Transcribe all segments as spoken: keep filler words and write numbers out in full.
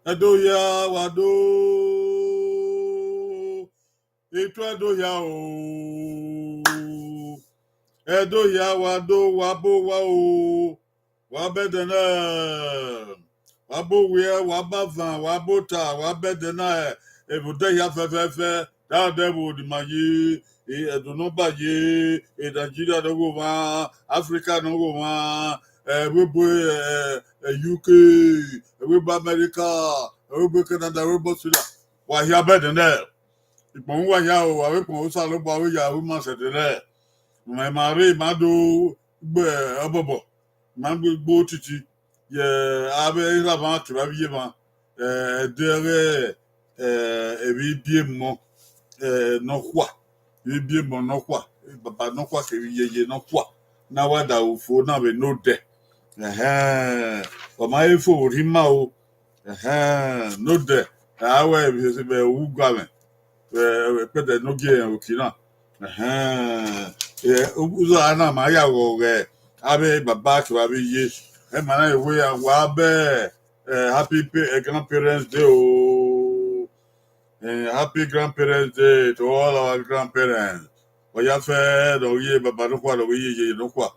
Ẹdo hia wa do, etuẹ Ẹdo hia o, Ẹdo hia wa do, wa bo wa o, wa bẹdẹ nẹ, wa bo wiẹ, wa ba van, wa bo ta, wa bẹdẹ na, ẹvbo odẹ hia fẹfẹfẹ, da odẹ vbo ne ima ye, Ẹdo nọmba ye, Nigeria ne ọghomwa, Africa ne ọghomwa, ẹvbo ebo, eh, eh, U K, ẹvbo ebo America, ẹvbo ebo Canada, ẹvbo ebo Australia, wa hia bẹdẹ nẹ. Ikpọnmwẹ uwa hia o, avbe ikpọnmwẹ Osanobua vbe ya ru ima sẹtin nẹ. Ma ma rre, ma do gbe ọbọbọ, ma gbe gbe otiti ye avbe erha mwa kevbe avbe iye mwa, eh, ẹdẹ ọghe, eh, evbibiẹ emọ, eh, nọkhua, evbibiẹ emọ nọkhua, baba nọkhua kevbe iyeye nọkhua, ne a wa da ru fo na vbe ne odẹ. Ẹhẹn, ọ ma he fo vbe orhiọn ima o. Ẹhẹn, ne odẹ, a wẹ vbe ugamwẹ, vbe, vbe ẹkpẹdẹ ne ogie rẹn vbe uki na. Ẹhẹn, eh, uza na ma ya ghọghọ avbe baba kevbe avbe iye, ẹmwẹ na ewe ya wa bẹ, eh, happy pa-, eh, grandparents day o. Eh, happy grandparents day to all our grandparents. Ọ ya fẹ ne ọ ghi ye baba nọkhua, ne ọ ghi ye iyeye nọkhua,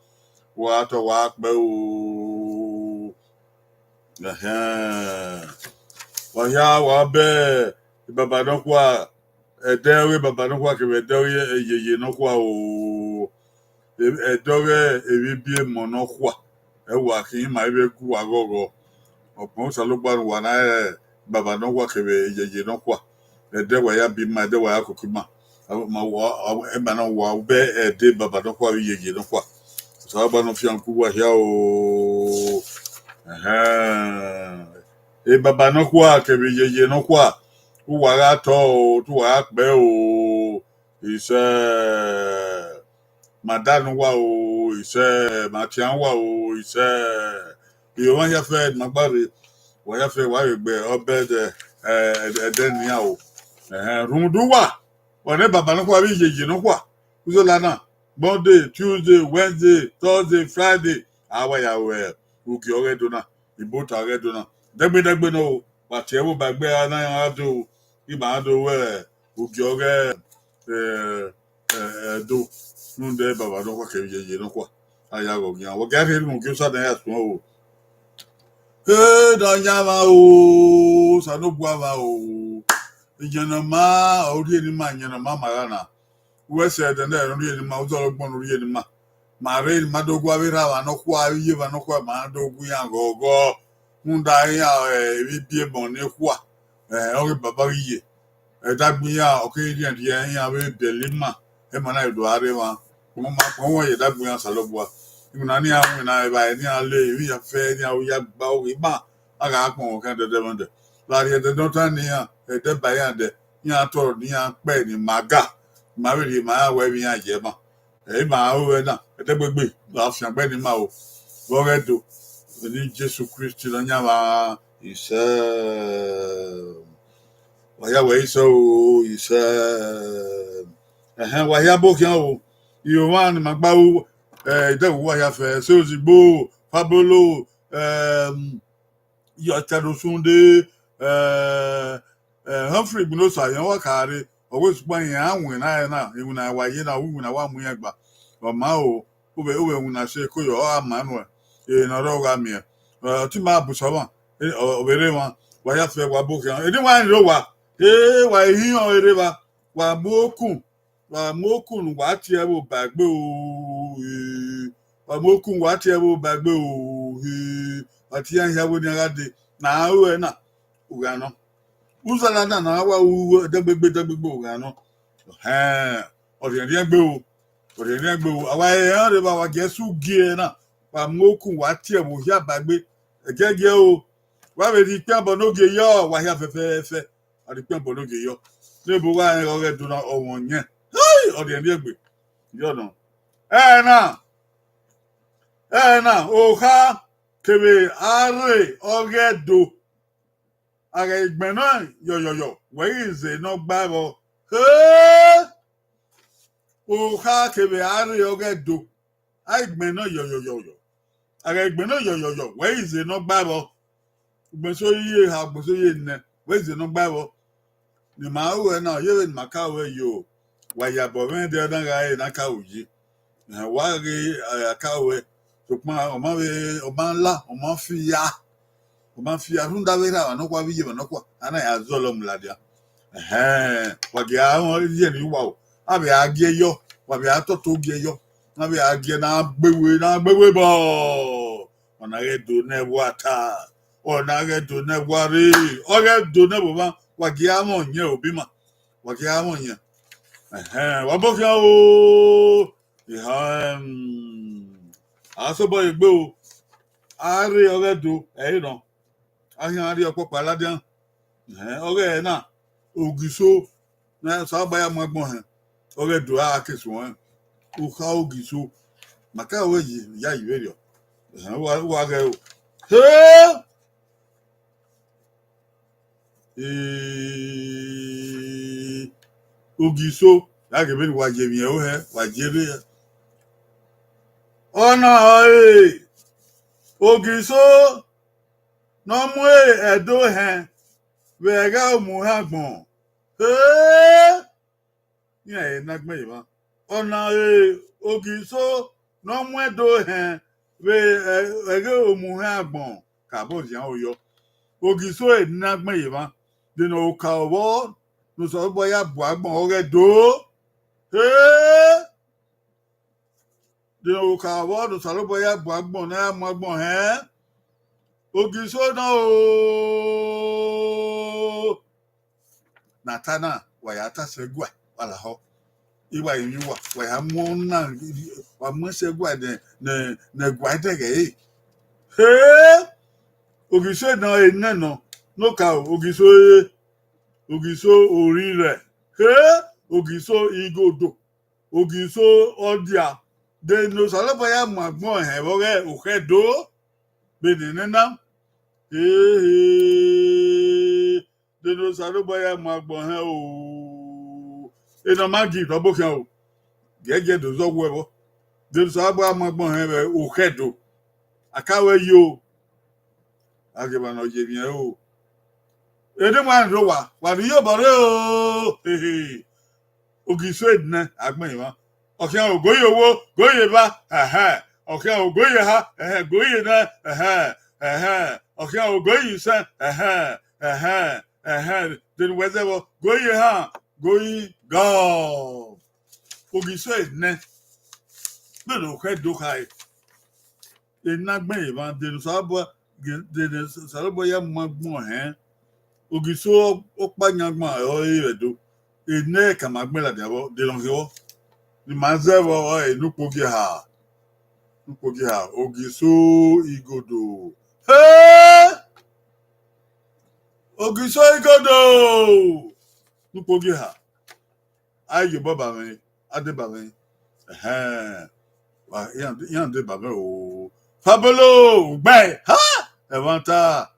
wa tọ wa kpẹ o. Ẹhẹn. Wa hia wa bẹ baba nọkhua, ẹdẹ ọghe baba nọkhua kevbe ẹdẹ ọghe iyeye nọkhua o. Ẹdẹ ọghe evbibiẹ emọ nọkhua, ẹ wa khin ima i vbe gu uwa ghọghọ. Ọkpẹn Osanobua ne uwa na rẹn baba nọkhua kevbe iyeye nọkhua. Ẹdẹ wa ya biẹ ima, ẹdẹ wa ya koko ima. Ma wa, ẹmwẹ na wa bẹ ẹdẹ baba nọkhua vbe iyeye nọkhua. Osanobua ne ọ fian gu uwa hia o. Ẹhẹn. E baba nọkhua kevbe iyeye nọkhua, uwa gha tọ o, te uwa gha kpẹ o. Isẹ, ma da ne uwa o, isẹ, ma tian uwa o, isẹ. Iyomwa hia fẹ ne ima gba rre, wa hia fẹ wa vbe gbe ọbẹ ẹdẹ, eh, ẹdẹ nian o. Ẹhẹn, rhunmwuda uwa, wa ne baba nọkhua vbe iyeye nọkhua, uzola na, Monday, Tuesday, Wednesday, Thursday, Friday, a wa ya ru ugie ọghe Ẹdo na, ibota ọghe Ẹdo na. Dẹgbe dẹgbe nọ o, wa tie ẹvbo ba egbe a na ya do, ima do wẹ ugie ọghe, eh, eh, Ẹdo, rhunmwuda baba nọkhua kevbe iyeye nọkhua, a ya ghọghian. Wa gia rhie rhunmwuda Osa ne a ya suẹn o. He, da yan mwa o, Osanobua mwa o. Iyan ne ọ ma, ọ rhie ne ima, iyan ne ọ ma ma gha na. Uwẹ sẹ ẹdẹ ne ọ rhie ne ima, uzọla ọgbọn ne ọ rhie ne ima. Ma rre ne ima do gu avbe erha mwa nọkhua, avbe iye mwa nọkhua, ma do gu iran ghọghọ. Rhunmwuda iran, eh, evbibiẹ emọ ne ekhua, eh, ọghe baba ghi ye. Ẹdẹ agbọn iran, ọ keghi rhiẹnrhiẹn iran vbe biẹlẹ ima, emọ na do a rre emwa. Kpọnmwẹ kpọnmwẹ ye ẹdẹ agbọn iran Osanobua. Iwinna ne iran winna, evbare ne iran le, emwi iran fẹ ne iran ru ya gba oghe ima, a gha kpọnmwẹ khian dẹdẹ vbe ẹdẹ. Vbe a rhie ẹdẹ ne ọ tan ne iran, ẹdẹ ba iran dẹ, iran tọrọ ne iran kpẹ ne ima ga, ima vbe rhie ima ya wẹ vbe iran ye ẹmwẹ. Ẹ i ma ru ẹre na, ẹdẹgbegbe, wa fiangbe ne ima o. Vbe ọghe Ẹdo, vbe eni Jesu Kristi Nọyaẹnmwa, isẹ. Wa ya wẹ isẹ o, isẹ. Ẹhẹn, wa hia bo khian o. Iyomwa ne ima gba ru, eh, idẹghe uwa hia fẹ, ẹse ozigbo, Fabolo, ehm, Yọ Chad Osunde, eh, eh, Humphrey Igbinosa, iran wa ka rre, ọ wẹ sukpan iran winna ẹre na, iwinna wa ye na, ọ wẹ iwinna wa mu iran gba. Ọ ma o, u vbe, u vbe winna se ko yọ, ọ gha ma nuẹn, e ne ọ rre ọ gha miẹn. Eh, ọtẹn ima Abusọmwa, eh, ọ, ọ vbe rre emwa, wa ya fẹ wa bo khian. Eni wa rẹn rre owa, eh, wa i hiọn rre evba, wa mu okun, wa mu okun ne uwa tie ẹvbo ba egbe o, eh, wa mu okun uwa tie ẹvbo ba egbe o, eh, wa tie iran hia wẹ ne iran gha dee, ne a ru ẹre na, u gha nọ. Uzọla na ne a wa ru ẹdẹgbegbe, ẹdẹgbegbe, u gha nọ. Ẹhẹn, ọ rhiẹnrhiẹn egbe o, ọ rhiẹnrhiẹn egbe o. A wa rẹn rre evba, wa gie ẹse ugie na, wa mu okun, wa tie ẹvbo hia ba egbe. Ẹgiẹgiẹ o, wa vbe rhie ikpian obọ ne ogie yọ, wa hia fẹfẹfẹ, a rhie ikpian obọ ne ogie yọ. Ne ebo gha rẹn ọghe Ẹdo na, ọ mwẹ ọyẹn. Hey, ọ rhiẹnrhiẹn egbe. Yọ nọ. Ẹna, ẹna, okha kevbe arre ọghe Ẹdo. A gha gbẹnnọ yọyọyọ, wẹ ghi zẹ ne ọ gba vbọ. He! Okha kevbe arre ọghe Ẹdo. A i gbẹn nọ yọyọyọyọ. A ghẹ gbẹn nọ yọyọyọ, wẹ i ze ne ọ gba vbọ. Ugbẹn so ye eha, ugbẹn so ye enẹ, wẹ i ze ne ọ gba vbọ. Ne ima ru ẹre na, ọ ye vbene ima ka ruẹ yo, wa ya bọ mwẹ ẹdẹ na gha re ne a ka ru yi. Ehẹn, wa ghe a ka ruẹ, sokpan ọ ma vbe, ọ ma la, ọ ma fi ya, ọ ma fi ya rhunmwuda vbe erha emwa nọkhua vbe iye emwa nọkhua, a na ya zọlọ mu ladian. Ehẹn, wa gie a rẹn iye ne uwa o, a vbe a gie yọ, wa vbe a tọtọ gie yọ, a vbe a gie na gbe we, na gbe we bọ. Ọna ghẹ do ne ẹvbo ata, ọna ghẹ do ne ẹvbo arre, ọ ghẹ do ne ẹvbo mwa, wa gie a mwẹ ọyẹn obọ ima, wa gie a mwẹ ọyẹn. Ehẹn, wa bọ khian o. Eha, em, a sobọ ye egbe o. A rre ọ ghẹ do, ẹ i nọ. A khian rrie ọkpọkpa ladian. Ehẹn, ọ ghẹ na, Ogiso, ne Osanobua ya mu agbọn hẹn, ọ ghẹ do a ke suẹn. Okha Ogiso, ma ka wẹ yi, ya yi vberriọ. Ehẹn, uwa, uwa ghẹ o. He! Ee, Ogiso, ya ghe vbene wa ye emwi ẹre ohẹ, wa ye rre. Ọna ọre, Ogiso, ne ọ mu Ẹdo hẹn vbe ẹghẹ omuhẹn agbọn. He! Iran ehe ne a gbẹn ye emwa. Ọna ọre, Ogiso, ne ọ mu Ẹdo hẹn vbe ẹ-, ẹghẹ omuhẹn agbọn, ka bọ zian ro yọ. Ogiso ehe ne a gbẹn ye emwa. De ne okaro vbọ ne Osanobua ya bu agbọn ọghe Ẹdo? He! De okaro vbọ ne Osanobua ya bu agbọn ne a ya mu agbọn hẹn? Ogiso nọ o. Ne a ta na, wa ya ta sẹ ẹguae, wa lahọ. I wa emwi uwa, wa ya mu ọna, wa mu ẹsẹ ẹguae ne, ne, ne ẹguae dẹghẹ ẹre. He! Ogiso nọ, enẹ nọ, ne okaro, Ogiso ere, Ogiso orirẹ. He! Ogiso igodo. Ogiso ọdia, de ne Osanobua ya mu agbọn hẹn vbe ọghe Okhẹdo, vbe nene na. Ehe, de ne Osanobua ya mu agbọn hẹn o. Ena ma gi tọ ọbokhian o. Giẹgiẹ do zọ wẹ vbọ. De ne Osanobua ya mu agbọn hẹn vbe Okhẹdo. A ka wẹ yo. A ghe emwa ne ọ ye emwi ẹre o. Ede wa rẹn do wa, wa rhie iyobọ rre o. Hehe. Ogiso nẹ, a gbẹn emwa. Ọ khian ogoye owo, goye eva, ẹhẹ. Ọ khian ogoye eha, ẹhẹ, goye nẹ, ẹhẹ, ẹhẹ. Ọ khian ogoye isẹn, ẹhẹ, ẹhẹ, ẹhẹ. De ne uwẹ zẹ vbọ, goye eha, goye gọ. Ogiso nẹ, vbene Okhẹdo khare. Ena gbẹn emwa, de ne Osanobua, de ne Osanobua ya mu agbọn hẹn. Ogiso ọkpa yan agbọn ọre vbe Ẹdo. Enẹ ka ma gbẹn ladian vbọ, de ne ọ khian vbọ. Ne ima zẹ vbọ, ọre ne ukpogiẹha. Ne ukpogiẹha, Ogiso igodo. He! Ogiso igodo. Ne ukpogiẹha. A ye obọ ba mwẹ, a deba mwẹ. Ẹhẹn. Wa, iran, iran deba mwẹ o. Fabolo, ugbẹe. Ha! Ẹmwata.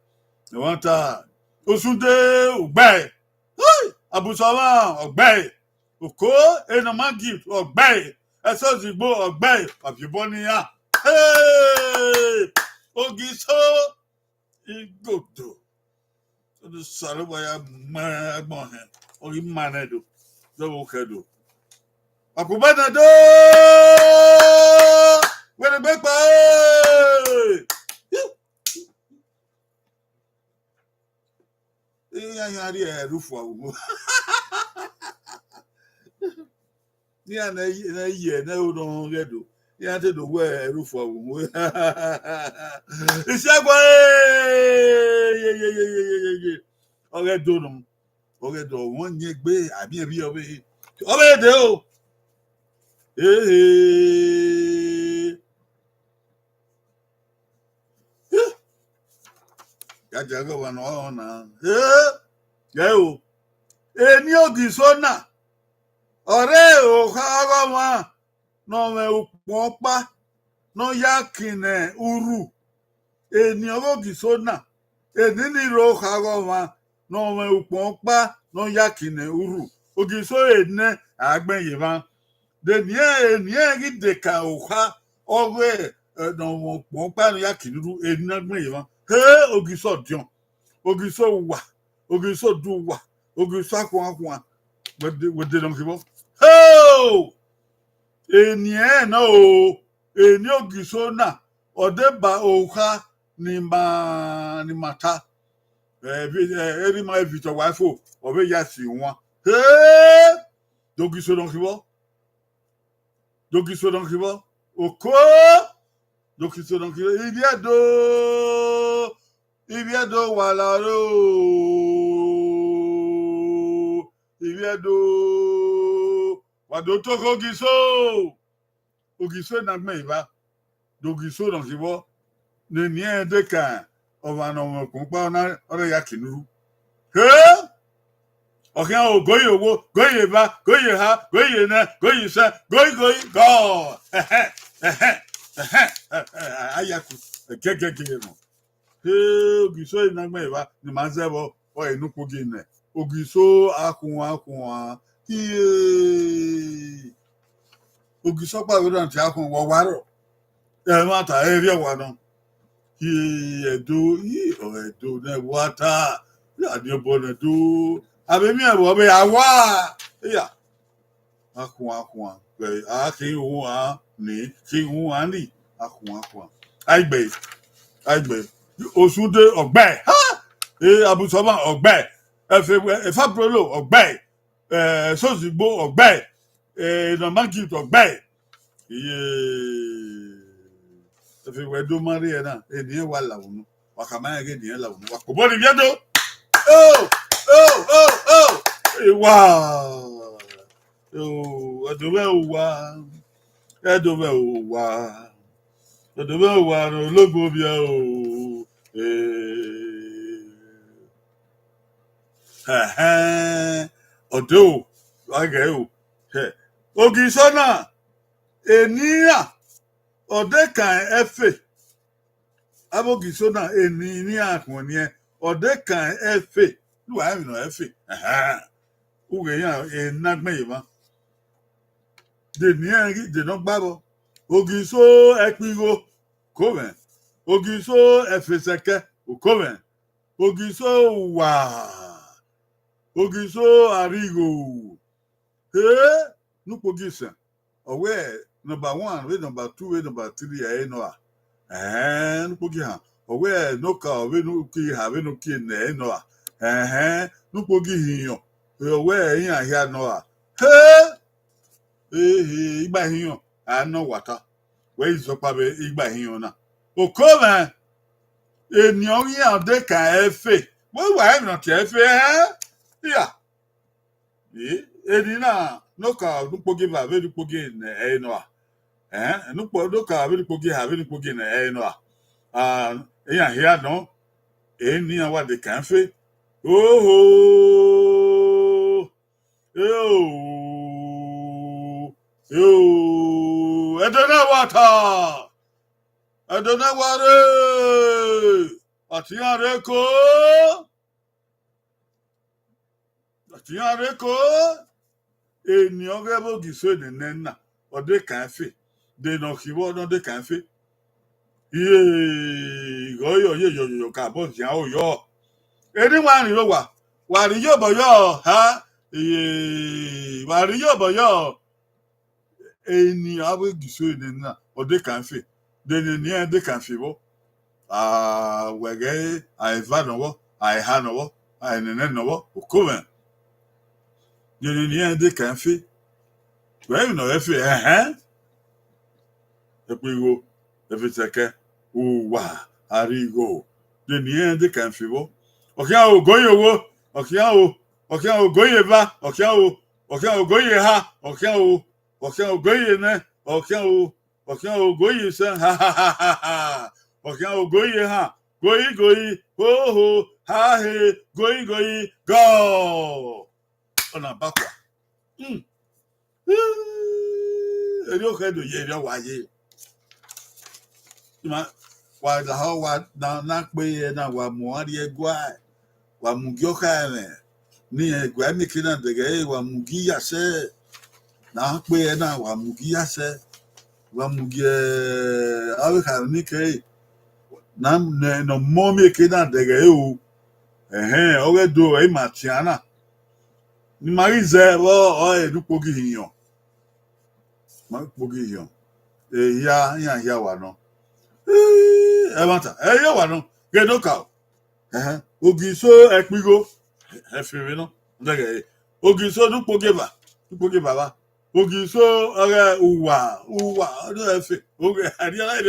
Ẹmwata. Osunde, ugbẹe. Hey! Abusọmwa, ọgbẹe. Oko, Enoma Gift, ọgbẹe. Ẹsọzigbo, ọgbẹe. Wa viọ obọ ne iran. Hey! Ogiso igodo. Osanobua ya ma agbọn hẹn, ọ ghi ma nẹ do, zẹ vbe Okhẹdo. Akubẹ nẹ do, wẹrẹ gbe kpa e. Iran yan rhie ẹre ufua vbe uwu. Iran ne ye, ne ye, ne ro nọ ghẹ do. Iran te do wẹ ẹre ufua vbe uwu. Isiagua, ye, ye, ye, ye, ye, ye, ye. Ọ ghẹ do nọ. Ọ ghẹ do, ọ wọn yẹn gbe, a miẹn vbe ọ vbe, ọ vbe de o. Ehe. Ya dia ghe ọmwa ne ọ na. Ee, yẹ o. Eni Ogiso na, ọre okha ọghọmwa ne ọ mwẹ ukpọn ọkpa ne ọ ya kin ne urhu. Eni ọghe Ogiso na, eni ni rre okha ọghọmwa ne ọ mwẹ ukpọn ọkpa ne ọ ya kin ne urhu. Ogiso enẹ a gbẹn ye emwa. De eni, eni ghi dekan okha, Ọghe, eh, ne ọmwa ọkpọnkpa ne ya ki ruru, eni na gbẹn ye emwa. He, Ogiso ọdiọn, Ogiso uwa, Ogiso du uwa, Ogiso akhuan akhuan, wẹ de, wẹ de nọ khibọ. He! Eni ẹnrẹn nọ o, eni Ogiso na, ọ deba okha ne ima, ne ima ta. Eh, vi-, eh, erha ima Victor Waifo, ọ vbe ya si wan. He! De Ogiso nọ khibọ. De Ogiso nọ khibọ. Oko! De Ogiso nọ khibọ. Ivbi Ẹdo, Ivbi Ẹdo wa la ro. Ivbi Ẹdo, wa do tokho Ogiso. Ogiso na gbẹn evba. De Ogiso nọ khibọ. Ne eni ẹnrẹn de kan ọmwa ne ọmwa ọkpọnkpa na, ọ na ya ki nurhu. He! Ọ khian o, goyi owo, goyi eva, goyi eha, goyi enẹ, goyi isẹ, goyi, goyi, gọ. Ẹhẹn, ẹhẹn, ẹhẹn, ayaku, gẹgẹgẹ nọ. He, Ogiso na gbẹn evba, ne ima zẹ vbọ, ọ re ne ukpogi nẹ. Ogiso akhuan akhuan. Hie. Ogiso ọkpa vbe rhan tie akhuan, wa wa rọ. Ẹmwata ẹre rhie wa nọ. Hie, Ẹdo, i, ọ Ẹdo nẹ wa ta. Ya ni obọ nẹ do. A vbe miẹn vbe ọ vbe a wa. Iya. Akhuan akhuan, a khin hu a ni, khin hu a ni, akhuan akhuan. Aigbe, aigbe. Osunde ọgbẹe, ha! E Abusọma ọgbẹe, Efe-, Efabrolo ọgbẹe, eh, Sozigbo ọgbẹe, eh, Norma Gift ọgbẹe. Iye, Efe wẹ do ma rrie na, eni ẹnrẹn wa la unu, wa khama rẹn ghe eni ẹnrẹn la unu, wa kobọ ni vbiẹ do. O, o, o, o. Ewa. O, Ẹdo mwẹ uwa, Ẹdo mwẹ uwa, Ẹdo mwẹ uwa ne ologbo vbiẹ o. Eh. Ẹhẹn, ọdẹ o, wa ghẹ o. Hẹ. Ogiso na, eni iran, ọ de kan ẹfe. Avbe Ogiso na, eni ne iran khuẹnniẹn, ọ de kan ẹfe. Lu a emwi nọ ẹfe. Ẹhẹn. Ughe iran, eni na gbẹn ye emwa. De eni iran ghi, de ne ọ gba vbọ. Ogiso ẹkpigho, oko mwẹ. Ogiso ẹfesẹkẹ, oko mwẹ. Ogiso uwa. Ogiso arigho. He, ne ukpogi sẹ. Ọ wẹ number one, vbe number two, vbe number three, ẹre nọ a. Ẹhẹn, ne ukpogi han. Ọ wẹ ne oka, vbe ne uki ha, vbe ne uki nẹ, ẹre nọ a. Ẹhẹn, ne ukpogi hiọn. Ọ wẹ iran hia nọ a. He! Ehe, igba hiọn, a nọ wa ta. Wẹ i zọkpa vbe igba hiọn na. Oko mwẹ, eni ọ ghi iran de kan ẹfe. Wẹ wa emwi nọ tie ẹfe, ẹhẹn? Iya. Eh, eni na, ne oka ne ukpogi eva, vbe ne ukpogi nẹ, ẹre nọ a. Eh, ne ukpo-, ne oka vbe ne ukpogi eha, vbe ne ukpogi nẹ, ẹre nọ a. Ah, iran hia nọ, eni iran wa de kan ẹfe. Oho! Eo! Eo! Ẹdo na wa ta! Ẹdo na wa rre! Ọtian rre ko! Ọtian rre ko, eni ọghe vbe Ogiso nene na, ọ de kan ẹfe, de ne ọ khin vbọ ne ọ de kan ẹfe. Iye, igho yọ, ye yọ, yọ, yọ, ka bọ zian o yọ. Eni wa rhie owa, wa rhie iyobọ yọ, ha, iye, wa rhie iyobọ yọ. Eni avbe Ogiso nene na, ọ de kan ẹfe, de ne eni ẹnrẹn de kan ẹfe vbọ. A, wẹ ghẹ a eva nọ vbọ, a eha nọ vbọ, a enẹnẹ nọ vbọ, oko mwẹ. De ne eni ẹnrẹn de kan ẹfe. Wẹ emwi nọ ẹfe, ẹhẹn. Ẹkpigho, ẹfesẹkẹ, uwa, arigho. De ne eni ẹnrẹn de kan ẹfe vbọ. Ọ khian o, goyi owo, ọ khian o, ọ khian o, goyi eva, ọ khian o, ọ khian o, goyi eha, ọ khian o, ọ khian o, goyi enẹ, ọ khian o, ọ khian o, goyi isẹ, ha ha ha ha ha, ọ khian o, goyi eha, goyi goyi, ho ho, ha he, goyi goyi, gọ. Ọna bakua. Hmm. Erriọ khẹ do ye, erriọ wa ye. Ma, wa lahọ, wa na, na kpe ẹre na, wa mu ọnrẹn rrie ẹguae, wa mu gie ọkhaẹmwẹ, ne irẹn ẹguae mieke na dẹghe ẹre, wa mu gie iyasẹ, na kpe ẹre na, wa mu gie iyasẹ, Wa mu gie avbe kha ni kẹre, na nọ mọ mieke na dẹghe ẹre o. Ẹhẹn, ọ ghẹ do ẹre ima tian na. Ne ima ghi zẹ vbe ọre ne ukpogi hin yọn. Ma kpogi yọn. Ehia, iran hia wa nọ. Ẹmwata, ẹ hia wa nọ. Ghẹ do ka o. Ẹhẹn, Ogiso ẹkpigho. Ẹ fe vbe nọ. Ndẹghẹ, Ogiso ne ukpogi eva, ne ukpogi eva vba. Ogiso ọghe uwa, uwa, ọ do ẹ fe. Oge, a dia na ẹ,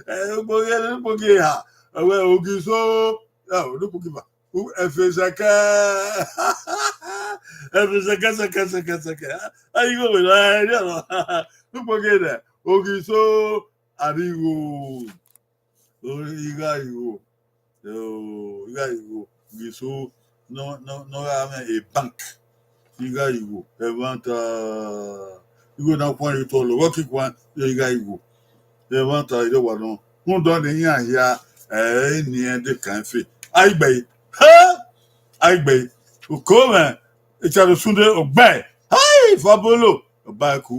ẹ, ukpogi, ukpogi eha. Ọghe Ogiso, ẹ, ne ukpogi eva. Ẹfe sẹkẹ. Ẹfe sẹkẹ, sẹkẹ, sẹkẹ, sẹkẹ. Aigho vbe nọ, ẹ, ne ukpogi nẹ, Ogiso, arigho. Igha igho. Igha igho. Ogiso, nọ, nọ, nọ gha mwẹ e bank. Igha igho. Ẹmwata. Igho na khuan ye otọ lọ, ọghe ki khuan, igha igho. Ẹmwata, irẹn wa nọ. Rhunmwuda ọnii iran hia, ẹ i ni ẹn de kan fe. Aigbe. He! Aigbe. Uko mwẹ, Richard Osunde, ọgbe. Hai, Fabolo. Ọba ku,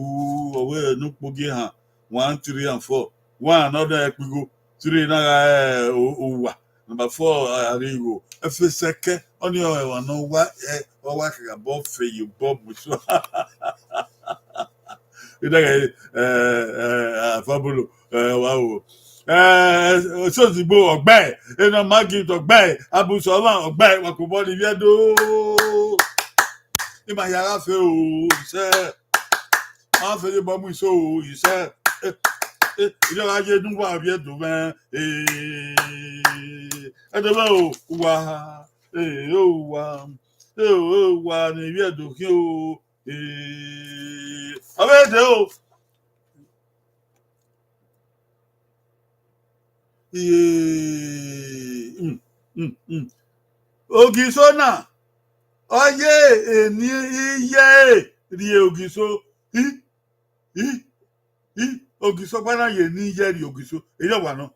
ọvbe ne ukpogi ehan. One, three and four. One, nọ dẹ ẹkpigho. Three, na gha, ẹ, o-, owa. Number four, arigho. Ẹfe sẹkẹ, ọnii ọre emwa ne ọ wa, ẹ, ọ wa khagha bọ fe ye obọ bu so. Idẹghẹ, ẹ, ẹ, Afabolo, ẹ, wa wo. Ẹ, Osozigbo, ọgbe, Enọma Gift, ọgbe, Abusọmwa, ọgbe, wa kobọ ni vbiẹ do. Ima hia gha fe o, isẹ. Ma fe ye bọ mu iso o, isẹ. Eh, eh, iyọ gha ye ne uwa vbiẹ do mwẹ. Eh, ẹ do mwẹ o, uwa. Eh, uwa. Eh, uwa ni vbiẹ do khian o. Eh, ọ vbe de o. Iye, mm, mm, mm. Ogiso na, ọ ye eni iye rrie Ogiso. I, i, i, Ogiso gba na ye eni iye rrie Ogiso. Erriọ wa nọ.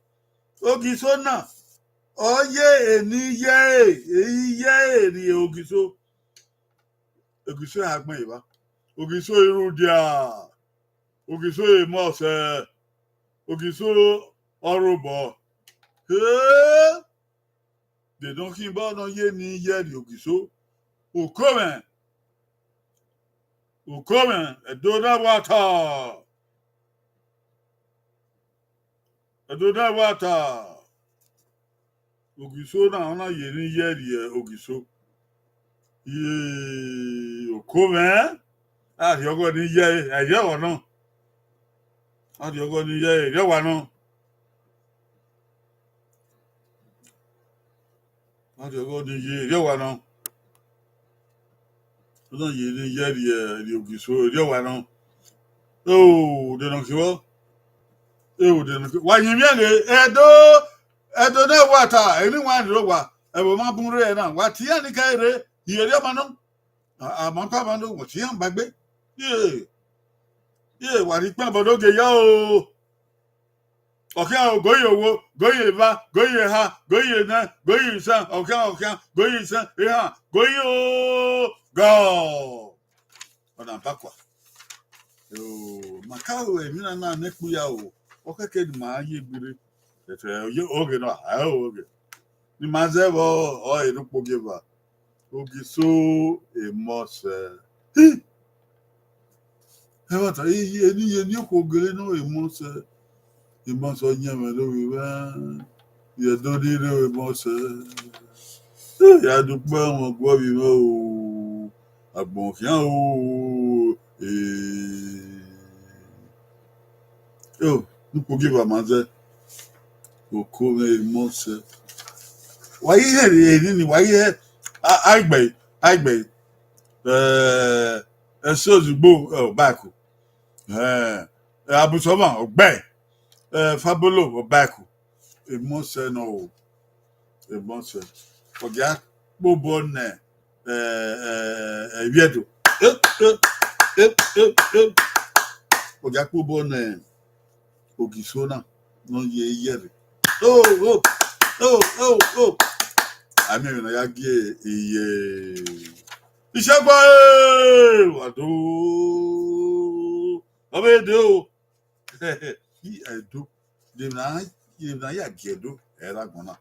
Ogiso na, ọ ye eni iye, iye rrie Ogiso. Ogiso a gbẹn evba. Ogiso i rre udia. Ogiso i mọ sẹ. Ogiso ọ rre obọ. He! De nọ khin ba nọ ye eni iye rrie Ogiso. Uko mwẹ. Uko mwẹ, Ẹdo na wa ta. Ẹdo na wa ta. Ogiso na, ọ na ye eni iye rrie Ogiso. Iye, Uko mwẹ, a rhiọghọ eni iye, a rhiọghọ nọ. A rhiọghọ eni iye, erriọ wa nọ. A rhiọghọ eni iye, erriọ wa nọ. Ọ na ye eni iye rrie, rrie Ogiso, erriọ wa nọ. O, de nọ khin vbọ. O, de nọ khin. Wa yin mwẹ ghe, Ẹdo, Ẹdo na wa ta, eni wa rre owa, ẹvbo ma bun rre na, wa tie iran ni kẹre, iye erriọ ma nọ. A, a ma pa ma no, wọ tie iran ba egbe. Ye, ye, wa rhie ikpẹn bọ do ge ya o. Ọ khian o, go ye owo, go ye eva, go ye eha, go ye enẹ, go ye isan, ọ khian, ọ khian, go ye isan, ehan, go ye o, gọ. Ọna bakua. O, ma ka ru emwi na na ne ekpu ya o, ọ kẹkẹ ne ma ye gbirre. Ẹfẹ, oye, oghe nọ, a, oghe. Ne ima zẹ vbọ, ọ ere ukpogieva. Ogiso emọ sẹ. Hi! Ẹmwata, eni ye eni okhuo gele nọ emọ sẹ. Emọ sẹ ọyẹnmwẹ ne ovbi mwẹ. Ye do ni rre emọ sẹ. Ya do kpẹ ọmọ guọvbi mwẹ o. Agbọn khian o. Eh. Yo, ne ukpogieva ma zẹ. Uko mwẹ emọ sẹ. Wa ye hẹ eni ni, wa ye hẹ. A, aigbe, aigbe. Eh, Ẹsozugbo, eh, ọbaẹko. Eh, Abusọmwa, ọgbe. Eh, Fabolo, ọbaẹko. Emọ sẹ nọ o. Emọ sẹ. Ọ gia kpobọ nẹ, eh, eh, eh, Iviedo. Eh, eh, eh, eh, eh. Ọ gia kpobọ nẹ Ogiso na, ne ọ ye iye rre. O, o, o, o, o. A miẹn emwi ne ọ ya gie iye. Isẹgba, eh, wa do. Ọ vbe de o. Ẹdo, emwi na ya gie Ẹdo, ẹ i re agbọn na.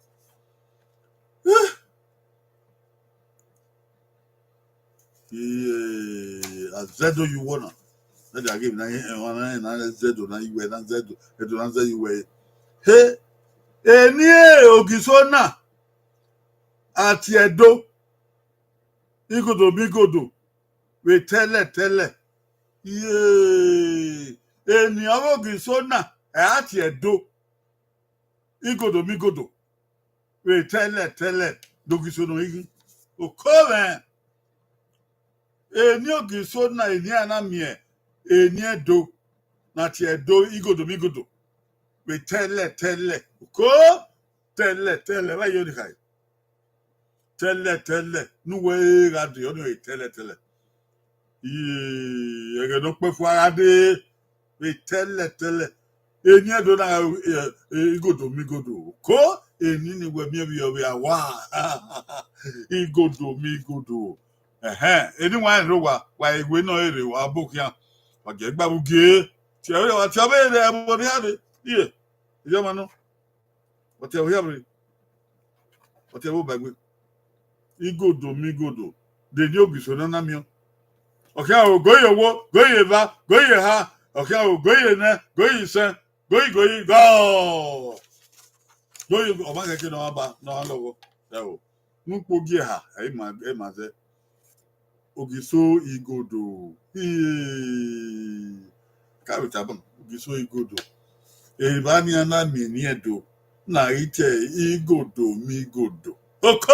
Azẹdo ye uwẹ na. Ẹdẹ a ghe emwi na, emwa na, na zẹ Ẹdo na ye uwẹ, na zẹ Ẹdo, Ẹdo na zẹ ye uwẹ. He, eni Ogiso na, a tie Ẹdo, igodo migodo, vbe tẹlẹ tẹlẹ. Iye, eni ọghe Ogiso na, ẹ a tie Ẹdo, igodo migodo, vbe tẹlẹ tẹlẹ, do Ogiso nọ ighi. Oko mwẹ, eni Ogiso na, eni a na miẹn, eni Ẹdo, na tie Ẹdo, igodo migodo, vbe tẹlẹ tẹlẹ. Oko, tẹlẹ tẹlẹ, vbe yo ni khae. Tẹlẹ tẹlẹ, ne uwẹ gha de, ọnii tẹlẹ tẹlẹ. Iye, ẹghẹ ne ọ kpẹ fua gha de, vbe tẹlẹ tẹlẹ. Eni Ẹdo na, igodo migodo. Oko, eni ni wẹ miẹn vbe ọ vbe a wa. Igodo migodo. Ẹhẹn, eni wa rẹn rre owa, wa ewe nọ rre owa, ọbokhian. Wa gie gba vbe ugie. Tie ọvbe, wa tie ọvbe rre ẹvbo ne iran rre. Iye, iye ọmwa nọ. Wa tie ọvbe hia vbe. Wa tie ọvbe ba egbe. Igodo migodo. De eni Ogiso na na miẹn. Ọ khian ro, go ye owo, go ye eva, go ye eha. Ọ khian ro, go ye enẹ, go ye isẹn, go ye, go ye, go. Go ye, ọmwa kẹkẹ ne ọ ba, ne ọ lọghọ. Ẹ o. Ne ukpo gie eha, ẹ i ma, ẹ i ma zẹ. Ogiso igodo. Iye. Ka vbe tama, Ogiso igodo. Evba nian na miẹn eni Ẹdo, na ghi tie igodo migodo. Oko!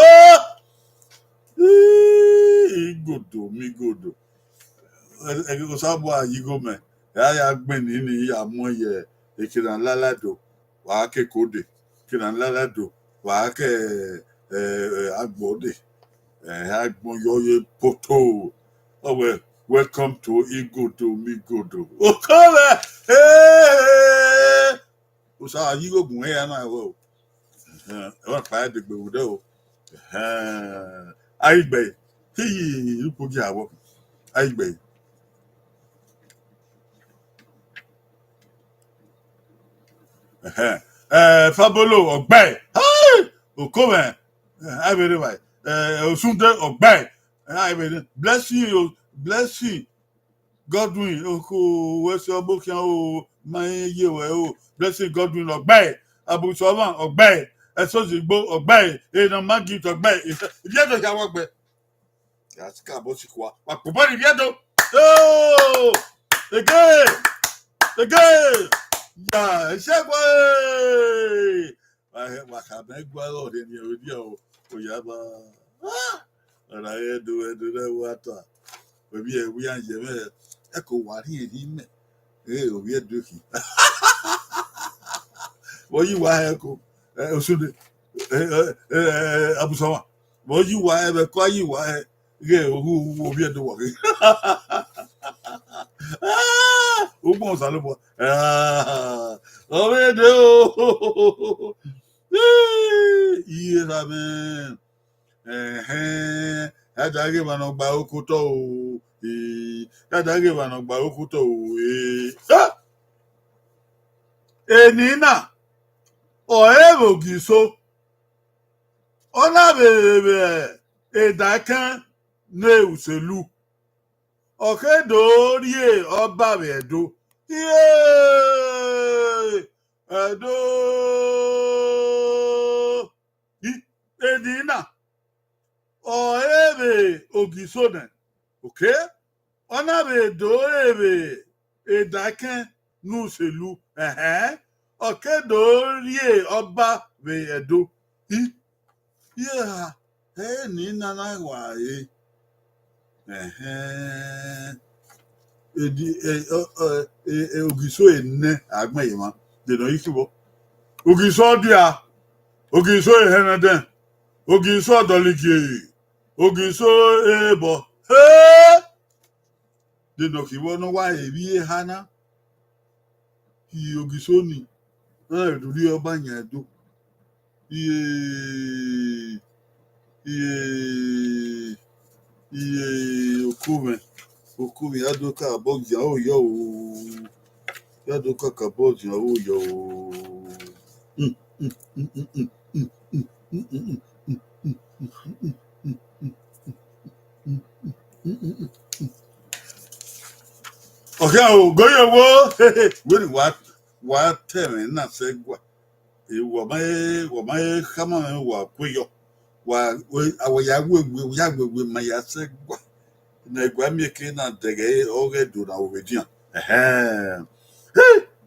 Ii, igodo migodo. Ẹ, ẹ, Osanobua ye igho mẹ, ẹ a ya gbẹn nini, ya muẹn ye eke ne a lala do, wa ke kode, eke ne a lala do, wa ke, ẹ, ẹ, agbọn de, ẹ, agbọn yọ ye poto. Ọ wẹ, welcome to Igodo Migodo. Oko mwẹ, eh, Osa, a yi igho gun ẹre na wẹ o. Ẹhẹn, ẹ wa kpa ẹdegbe vbe odẹ o. Ẹhẹn, a ghi gbe ẹre. Iye, ukpo gie a wọ. A ghi gbe ẹre. Ẹhẹn. Eh, Fabolo, ọ gbe ẹre. Hai! Oko mwẹ. Eh, a vbe rre evbare. Eh, Osunde, ọ gbe ẹre. Eh, a vbe rre. Blessing, o, Blessing. Godwin, oko, wẹ sẹ ọbokhian o, ma ye wẹ o. Blessing Godwin, ọ gbe ẹre. Abusu ọmwa, ọ gbe ẹre. Ẹsozigbo, ọ gbe ẹre. Enọma gift, ọ gbe ẹre. Iviedo hia wa gbe. Ya sika bọ si kua. Wa kpobọ ni Iviedo. Oh! Ege! Ege! Ya, ẹsẹ gbe! Wa he, wa kha mẹ gua ọrhẹ ni ẹvbo dia o. Oya ba. Ah! Ọna he do, ẹdo rẹ wa ta. Wẹ vbiẹ, wẹ iran ye mwẹ. Ẹ ko wa rhie rhie mẹ. Eh, ovbi Ẹdo khin. Vbe ọ yi wa hẹ ẹko, eh, Osunde, eh, eh, eh, Abusu ọmwa. Vbe ọ yi wa hẹ, vbe ẹko a yi wa hẹ, ghẹ ohu, ovbi Ẹdo wa ghe. Ugbọn Osanobua. Ah, ọ vbe de o. Iye ra mwẹ. Ẹhẹn, a da ghe emwa ne ọ gba ẹre oko otọ o, ee, a da ghe emwa ne ọ gba ẹre oko otọ o, ee. Ah! Eni na, ọ re vbe Ogiso, ọ na vbe vbe edaikẹn ne Uselu, ọ ke do rrie ọba vbe Ẹdo. Iye! Ẹdo! I, eni na, ọ re vbe Ogiso nẹ, okay? Ọ na vbe do re vbe edaikẹn ne Uselu, ẹhẹn, ọ ke do rrie ọba vbe Ẹdo. I, iye ha, eni na na wa re. Ẹhẹn. Edi, e, ọ, ọ, e, e, Ogiso enẹ a gbẹn ye emwa. De nọ yi khin vbọ. Ogiso dia. Ogiso ehẹnẹdẹn. Ogiso ọdọligie. Ogiso ebọ. He! De nọ khin vbọ ne ọ wa re vbe eha na. Iye Ogiso ni, na do rrie ọba yan Ẹdo. Iye, iye, iye, oko mwẹ, oko mwẹ, a do ka bọ yan o, yọ o. Ya do kakabọ zian vbe oyọ o. Ọ khian o, go ye wo. Wẹ ne wa, wa tẹ ẹmwẹ na sẹ gua. E, wa ma he, wa ma he khama mwẹ, wa ku yọ. Wa, we, a wa ya wewe, ya wewe ma ya sẹ gua. Ne ẹguae miẹn eke na dẹghe ọghe Ẹdo na vbe edian. Ẹhẹn. He,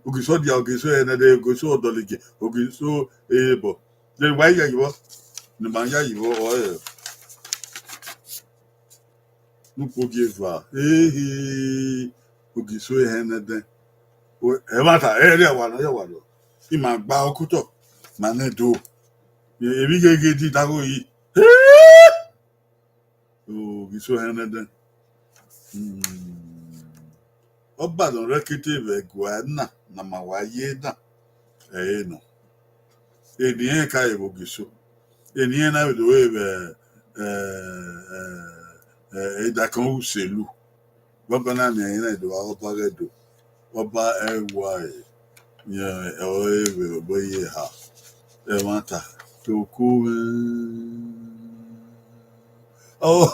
Ogiso dia, Ogiso ẹnẹdẹ, Ogiso ọdọlege, Ogiso ebọ. De wa ya yi vbọ? Ne ma ya yi vbọ, ọ, ẹ. Ne ukpo gie eva. Ehe, Ogiso ẹnẹdẹ. O, ẹmwata, ẹ rria wa nọ, ya wa nọ. I ma gba okotọ, ma nẹ do. Emwi gheghe di dagho yi. He! Ogiso ẹnẹdẹ. Hmm. Ọba nọ rẹkete vbe ẹguae na, ne a ma wa ye na, ẹ i re nọ. Eni ẹnrẹn ka re vbe Ogiso. Eni ẹnrẹn na vbe do re vbe, ẹ, ẹ, ẹ, Idakan Uselu. Banbanna ne ẹnrẹn na do gha ọba ghẹ do. Ọba ẹwae, rẹn ọre vbe obọ ye eha. Ẹmwata, toko mwẹ. Ọ,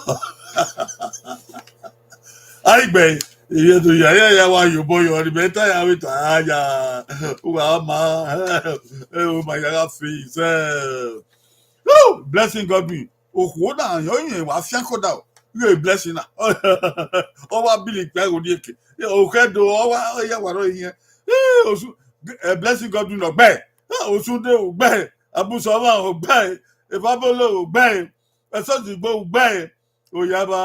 a i gbe, ivie do ya, ya, ya wa ye obọ yọ, ni mẹ ta ya vbe ta ya, uwa ma, ẹ, o ma ya gha face, ẹ. Woo! Blessing Godwin, okhuo na yan ọyẹn wa fian kọda o. Ighẹ Blessing na. Ọ wa bili ikpia gho die ke. Okhẹdo, ọ wa, ọ ya wa rọ ihiẹn. Ẹ, Osu, ẹ, Blessing Godwin ọgbẹe. Ẹ, Osunde ọgbẹe. Abusọmwa ọgbẹe. Evabolo ọgbẹe. Ẹsọdigbo ọgbẹe. Oyaba,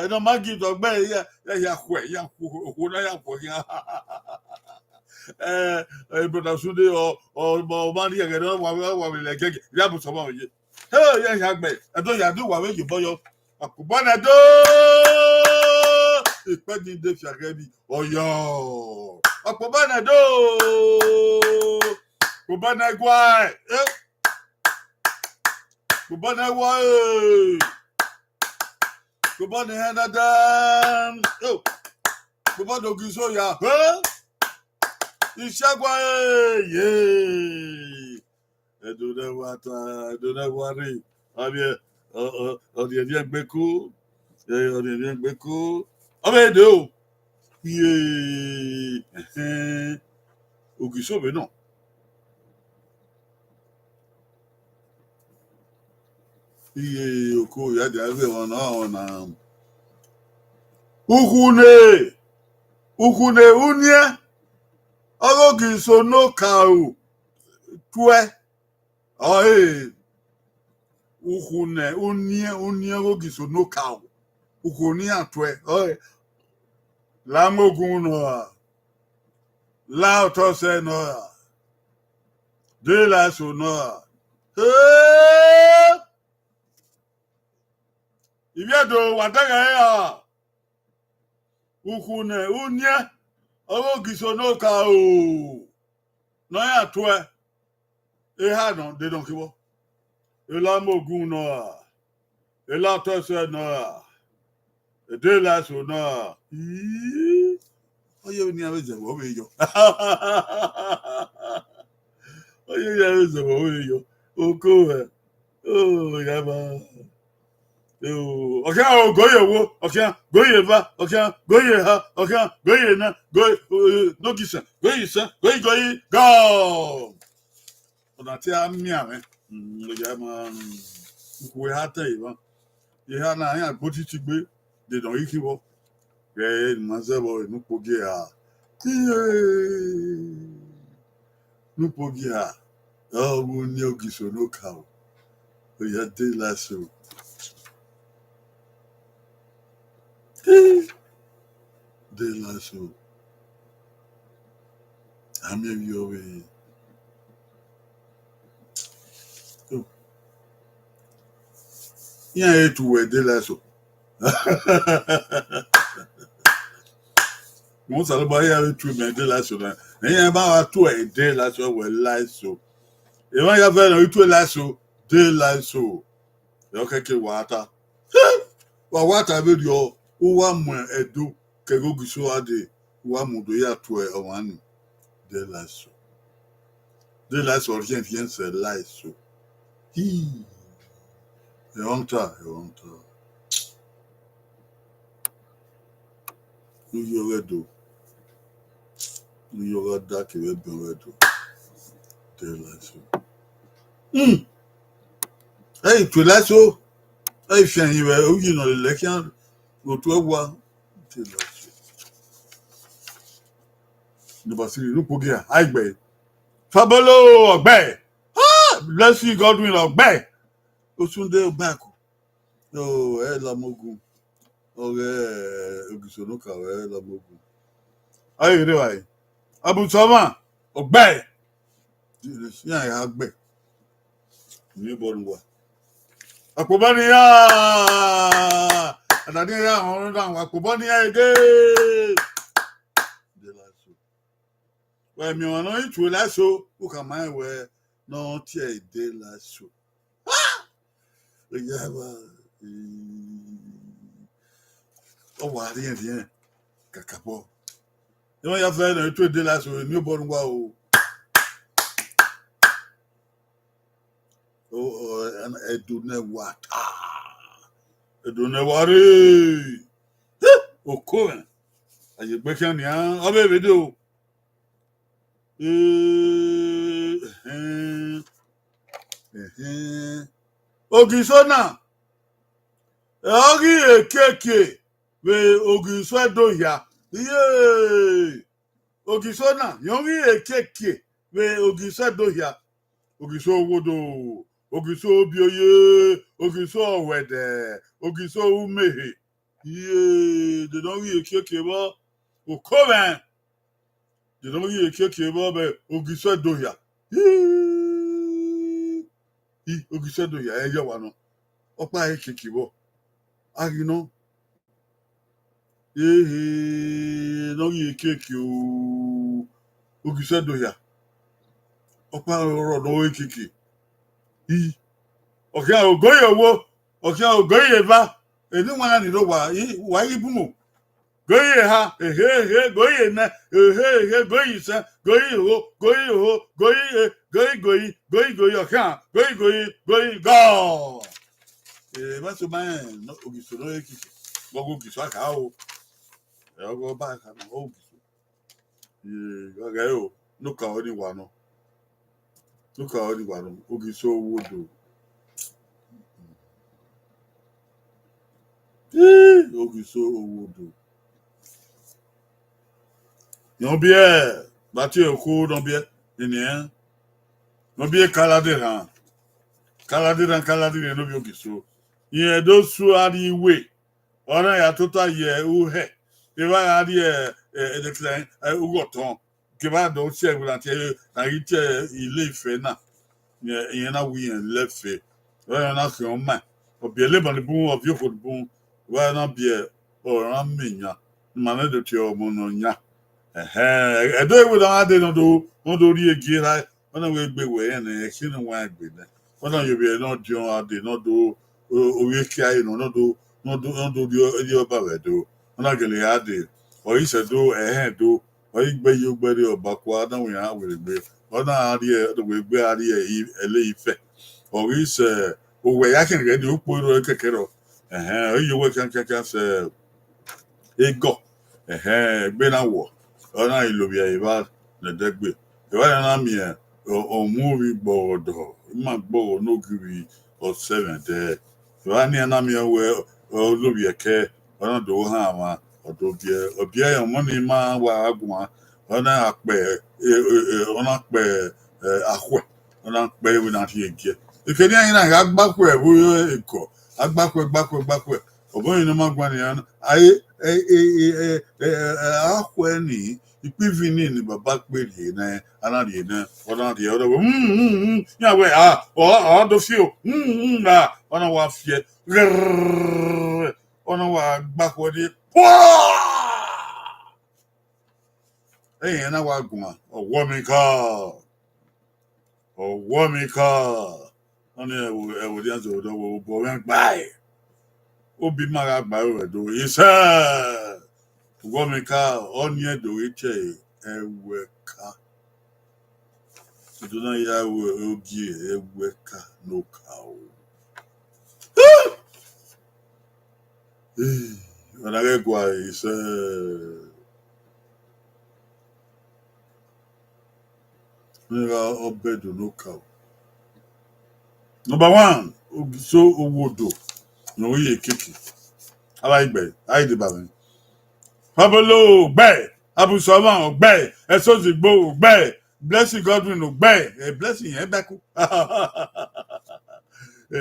ẹnọ ma gi dọgbẹe, ya, ya, ya khuẹ, ya khuẹ, okhuo na ya khuẹ khian. Ẹ, ẹ, brother Osunde, ọ, ọ, ọ ma rhie ẹghẹ ne wa, wa, wa vbe lẹ gẹgẹ, ya bu sọmọ ye. He, ya, ya gbẹ, Ẹdo ya do wa vbe ye obọ yọ. Akpobọ ne Ẹdo. Ikpẹdin de fiaghẹ vbi Ọyọ. Akpobọ ne Ẹdo. Akpobọ ne Ẹguae. Eh. Akpobọ ne Ẹwae. Akpobọ ne Ẹnẹdẹ. Oh. Akpobọ ne Ogiso ya. Eh. Isagua, eh, ye. Ẹdo ne wa ta, Ẹdo ne wa rre. Avbe, ọ, ọ, ọ rhiẹnrhiẹn gbe ku. Eh, ọ rhiẹnrhiẹn gbe ku. Ọ vbe de o. Iye, ẹhẹn. Ogiso vbe nọ. Iye, oko ya dia vbe ọna, ọna. Ukhune, ukhune uniẹn, ọghe Ogiso ne okaro tuẹ. Ọe, ukhune, uniẹn, uniẹn ọghe Ogiso ne okaro. Ukhune iran tuẹ. Ọe, la mu ogun nọ ra. La otọ sẹ nọ ra. De la eso nọ ra. He! Ivbi Ẹdo wa dẹghẹ ra. Ukhune uniẹn, ọghe Ogiso ne okaro. Ne ọ ya tuẹ. Eha nọ, de nọ kevbọ. Ela mu ogun nọ ra. Ela otọ ẹsẹ nọ ra. Ede la eso nọ ra. Ii. Ọ ye vbene iran vbe zẹ vbe ọ vbe yọ. Ọ ye vbene iran vbe zẹ vbe ọ vbe yọ. Oko mwẹ. Oh, ya ba. Oh, ọ khian go ye wo, ọ khian go ye eva, ọ khian go ye eha, ọ khian go ye ena, go ye, eh, no gi sẹ, go ye sẹ, go ye, go ye, go. Ọna te a miẹn mwẹ. Mm, ya ma, mm, ukhu eha te emwa. Eha na, iran gbe otiti gbe, de nọ ghi khin vbọ. Ghẹ ne ima zẹ vbọ, ne ukpo gie eha. Iye. Ne ukpo gie eha. Ọ vbe uniẹn Ogiso ne okaro. Ọ ya de la eso. De la eso. A miẹn vbe ọ vbe. Oh. Iran he tu wẹ de la eso. Mo Osanobua iran vbe tu mẹ de la eso na. Iran ma wa tu ẹ de la eso, wẹ la eso. Emwa ya vẹ nọ i tu ẹ la eso, de la eso. Ẹ ọ kẹkẹ wa ta. Wa wa ta vberriọ, u wa mu Ẹdo kevbe Ogiso gha dee, u wa mu do ya tuẹ ọmwa ni. De la eso. De la eso, ọrhiẹnrhiẹn sẹ la eso. Hi. Ẹmwata, ẹmwata. Ne u ye ọghẹ do. Ne u ye ọghẹ da kevbe ẹbẹn ọghẹ do. De la eso. Hmm. Ẹ i tue la eso. Ẹ i fian hin vbe uyi nọ lele khian. Otu ẹwa. De la eso. Number three, Rukpogia, Aigbe. Fabolo, Ọgbẹ. Ah, Blessing Godwin, Ọgbẹ. Osunde Obaku. Oh, ẹ la ọmọ ogun. Ọghẹ Ogisonoka, ẹ la ọmọ ogun. Aye, rre wa. Abusọmwa, Ọgbẹ. Iran ya gbẹ. Ni bọ ne uwa. Akpobọ ne iran. Ada ne iran họn na wa akpobọ ne iran ege. De la eso. Wẹ miẹn ọmwa ne ọ i tue la eso, u khama rẹn wẹẹ ne ọ tie de la eso. Ah! Eya wa, eh, ọ wa rhiẹnrhiẹn kakabọ. Emwa ya fẹ ne ọ i tue de la eso, eni obọ ne uwa o. O, o, ẹdun ne wa ta. Ẹdun ne wa rre. Oko mwẹ. A ye gbe khian nian, ọ vbe vbe do. Eh, ẹhẹn, ẹhẹn. Ogiso na, ọ ghi ekiekie vbe Ogiso Ẹdo hia. Iye! Ogiso na, ọ ghi ekiekie vbe Ogiso Ẹdo hia. Ogiso Owodo, Ogiso Obioye, Ogiso Ọwẹdẹ, Ogiso Umehe. Iye, de ne ọ ghi ekiekie vbọ, oko mwẹ. De ne ọ ghi ekiekie vbọ vbe Ogiso Ẹdo hia. Hi, Ogiso Ẹdo hia, ẹ ya wa nọ. Ọkpa ekiekie vbọ. A ghi nọ. Ehe, ne ọ ghi ekiekie o, Ogiso Ẹdo hia. Ọkpa ọrọ ne ọ ekiekie. I, ọ khian ogoye owo, ọ khian ogoye eva, eni wan na ni rre owa, i, wa ghi bu mu. Goyi eha, ehe, ehe, goyi enẹ, ehe, ehe, goyi isẹn, goyi igho, goyi igho, goyi e, goyi goyi, goyi goyi ọkhian, goyi goyi, goyi gọ. Eh, ma so ma rẹn, no, Ogiso no ekiki. Vbe ọghe Ogiso a kha o. Ẹ, ọghe ọba a kha nọ, Ogiso. Eh, gha ghẹ o, no ka ọni wa nọ. No ka ọni wa nọ, Ogiso Owodo. Eh, Ogiso Owodo. Yọn biẹ, ba tie okhuo nọ biẹ, iniẹn. Nọ biẹ Kaladeran. Kaladeran, Kaladeran, nọ biẹ Ogiso. Irẹn do su a rrie iwe. Ọna ya tota ye uhẹ. Evba gha rrie, eh, ẹdẹkẹdẹ, eh, ughọtọn. Kevba do tie ẹvbo na tie, na ghi tie Ile Ife na. Irẹn, irẹn na wi irẹn lẹfe. Ọna khian ọmaẹn. Ọ biẹ Leban bun, ọ viọ okhuo bun. Wa na biẹ ọmwa ne ọ miẹn yan, ne ima mwẹ do tie ọmọ ne ọ yan. Ẹhẹn, ẹdẹ ewe ne a dee ne ọ do, ne ọ do rhie gie rae, ọna wẹ egbe wẹ rẹn nẹ, ẹkhin ne wa egbe nẹ. Ọna ye ovbi ẹre ne ọ diọn a dee, ne ọ do, o, ovbi ekia ẹre nọ, ne ọ do, ne ọ do, ne ọ do rhie, rhie ọba vbe do. Ọna gele a dee, ọ i sẹ do, ẹhẹn do, ọ i gbe ye ogbe rrie ọba kua, ọna wẹ iran werriegbe, ọna rrie, ọ do wẹ egbe a rrie i, ẹle ifẹ. Ọ ghi sẹ, owẹ ya khian ghẹ dee, ukpo i rrọọ kẹkẹ rrọọ. Ẹhẹn, ọ i ye owẹ khian khian khian sẹ, egọ, ẹhẹn, egbe na wọ, ọ na ghi lovbiẹ evba ne ẹdẹgbe. Evba nian na miẹn, ọ, ọ mu ovbi gbọghọ dọ, ima gbọghọ ne ogirri ọ sẹ mwẹ ẹdẹ. Evba nian na miẹn wẹ, ọ lovbiẹ ẹkẹ, ọ na do han mwa, ọ do biẹ, ọ biẹ ọmọ ni ma wa gha guan, ọ na kpẹ, e, e, e, ọ na kpẹ, e, akhuẹ, ọ na kpẹ vbene a rhie gie. Ekene iran na gha gba khuẹ vbe egọ, a gba khuẹ, gba khuẹ, gba khuẹ. Ọbọ ni ma guan nian, a, e, e, akhuẹ ni, ikpivin ni, ni baba kpe rhie nẹ, a na rhie nẹ, ọ na rhie, ọ na wẹ, mm, mm, mm, iran wẹ, a, ọ, ọ do fi o, mm, mm, a, ọ na wa fiẹ, gẹrrrrrrr, ọ na wa gba khuẹ dee, pua! Ẹyẹn na wa guan, ọ wọ mi ka. Ọ wọ mi ka. Ọni ẹvbo, ẹvbo dian zẹ odọ wẹ obọ mwẹ gbae. Obi ma gha gbae ruẹ do, isẹ. Ọ wọ mi ka, ọni ẹdo ghi tie ẹwẹ ka. Do na ya ru ogie ẹwẹka ne okaro. Ọna ghẹ guare sẹ. Ne gha ọbẹdẹ ne okaro. Number one, so owodo ne ọ ye keke. Avbe igbe, a i deba mwẹ. Pablo, gbẹ. Abusọmọ, gbẹ. Ẹsozigbo, gbẹ. Blessing Godwin, gbẹ. Eh, Blessing yẹn bẹku. Eh.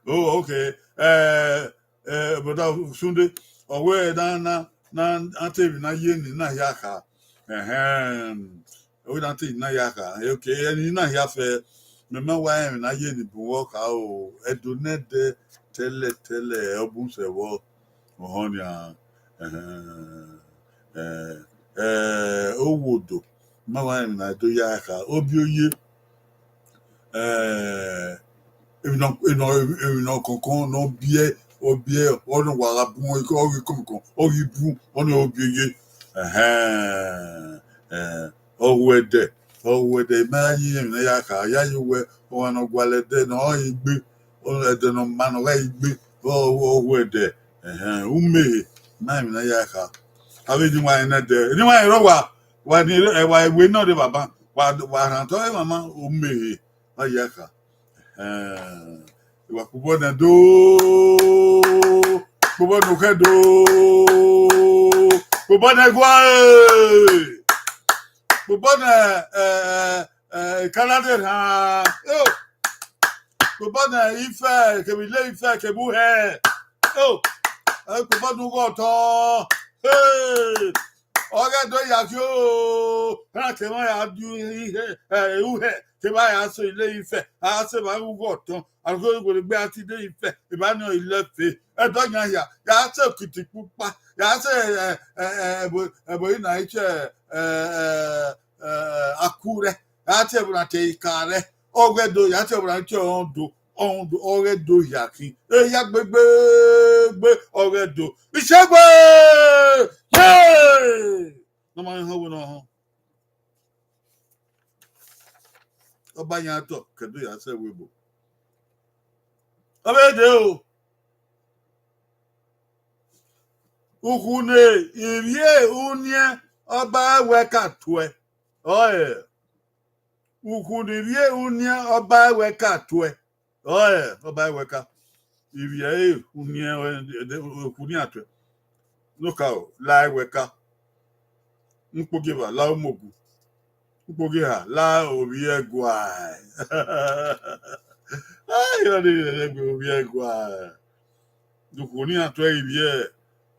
Oh, okay. Eh, eh, brother Sunday, ọ wẹ na, na, na, na te emwi na ye ni na hia kha. Ẹhẹn. Ọ wẹ na te emwi na hia kha. Okay, ẹni na hia fẹ, mẹ ma wa rẹn emwi na ye ni bun vbọ kha o. Ẹdo nẹdẹ tẹlẹ tẹlẹ, ọ bun sẹ vbọ. Ọhọn nian. Ẹhẹn. Eh, eh, owodo. Ma wa rẹn emwi na do ya kha. Obioye. Eh, emwi nọ, emwi nọ, emwi nọ kọnkọn ne ọ biẹ, ọ biẹ, ọ nọ wa gha bun, ọ ghi kọnkọn, ọ ghi bun, ọ nọ obioye. Ẹhẹn, eh, ọ ru ẹdẹ, ọ ru ẹdẹ, I ma ya ye emwi ne a ya kha, ya ye wẹ, ọmwa ne ọ gualọ ẹdẹ ne ọ ghi gbe, ọ, ẹdẹ ne ọ ma ne ọ gha ghi gbe, ọ, ọ ru ẹdẹ, ẹhẹn, umehe, I ma emwi ne a ya kha. Avbe eniwanrẹn nẹdẹ, eniwanrẹn rre owa, wa ni, wa we nọ rre baba, wa, wa rhan otọ ẹmwẹ mwa, umehe. A ya kha. Ẹhẹn. Wa kpobọ nẹ do. Kpobọ nẹ okhẹ do. Kpobọ nẹ ẹguae. Kpobọ nẹ, eh, eh, eh, Canada rhan. Yo. Kpobọ nẹ ifẹ, kevbe ile ifẹ, kevbe uhẹ. Yo. Eh, kpobọ nẹ ughọtọn. Hey. Ọ ghẹ do ya khin o, ra ke emwa ya di ihe, eh, uhẹ, ke emwa ya sẹ ile ifẹ, a sẹ emwa ughọtọn, a ghi were egbe a ti ile ifẹ, emwa ni ọ ilẹfe, ẹdọ yan hia, ya sẹ okiti kpukpa, ya sẹ, eh, eh, eh, ẹbo, ẹbo ina ichẹ, eh, eh, eh, Akurẹ, ya sẹ ẹbo na te Ikarẹ, ọ ghẹ do, ya sẹ ẹbo na te Ondo, Ondo, ọ ghẹ do hia khin. Ehia gbegbegbe, ọ ghẹ do. Isegbe! Yay! Ne ọ ma họn wẹ ne ọ họn. Ọ ba yan otọ, ke ẹdẹ ya sẹ ẹvbo ebo. Ọ vbe dee o. Ukhunmwu ne ivbi uniẹn ọba ẹwẹka tuẹ. Ọe. Ukhunmwu ne ivbi uniẹn ọba ẹwẹka tuẹ. Ọe, ọba ẹwẹka. Ivbi uniẹn, ukhunmwu ne a tuẹ. Nokaro, la ẹwẹka. Ukpogieva, la umogu. Ukpogieha, la ovbi ẹguae. Ai, ọ ni rhie ẹgbẹe ovbi ẹguae. Ukhunmwu ne a tuẹ ivbi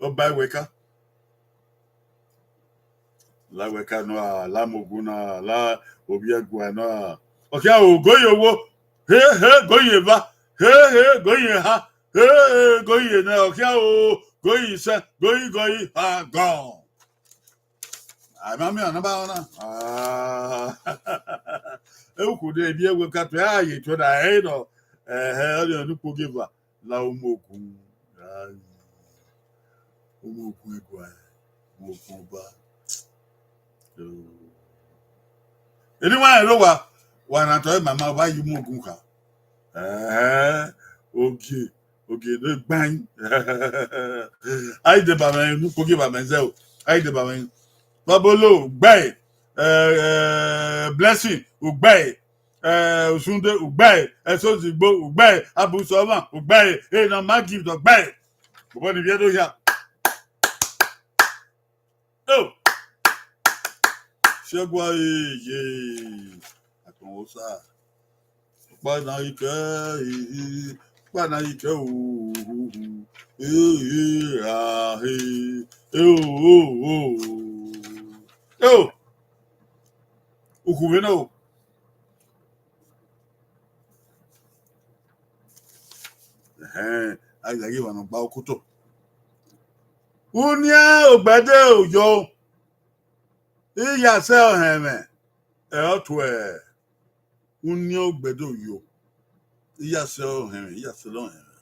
ọba ẹwẹka. La ẹwẹka nọ a, la umogu nọ a, la ovbi ẹguae nọ a. Ọ khian o, goyi owo, he, he, goyi eva, he, he, goyi eha, he, he, goyi enẹ, ọ khian o, goyi isẹn, goyi, goyi, ha, gọn. A ma miẹn ọna ba na. Ah. Ukhu de ivbi ẹwẹka tuẹ, a ye tuẹ na, ẹ nọ. Ẹhẹ, ọ ni ukpogieva. La umogun, ai, umogun ẹguae, umogun ọba. Eni wa rẹn owa, wa rhan otọ ima ma, wa ye umogun kha. Ẹhẹn, ogie, ogie ne gbain. A i deba mwẹ, unu ukpogieva mẹ zẹ o. A i deba mwẹ. Babolo, ugbẹe. Eh, eh, Blessing, ugbẹe. Eh, Osunde, ugbẹe. Ẹsozigbo, ugbẹe. Abusọmwa, ugbẹe. Enọ ma give the ugbẹe. Bọbọ ni vbiẹ do hia. Oh. Ṣẹgun aye. Akpọnwọsa. Kpana ikẹ, eh, kpana ikẹ, oh, eh, eh, ah, eh, eh, oh, oh, oh. Oh. Ukhu vbe nọ o. Ẹhẹn, a ghi gha ghi emwa ne ọ gba okoto. Uniẹn Ogbẹde Uyo, I ya sẹ ọhẹnmwẹ, ẹ ọ tuẹ. Uniẹn Ogbẹde Uyo, I ya sẹ ọhẹnmwẹ, I ya sẹ ọhẹnmwẹ.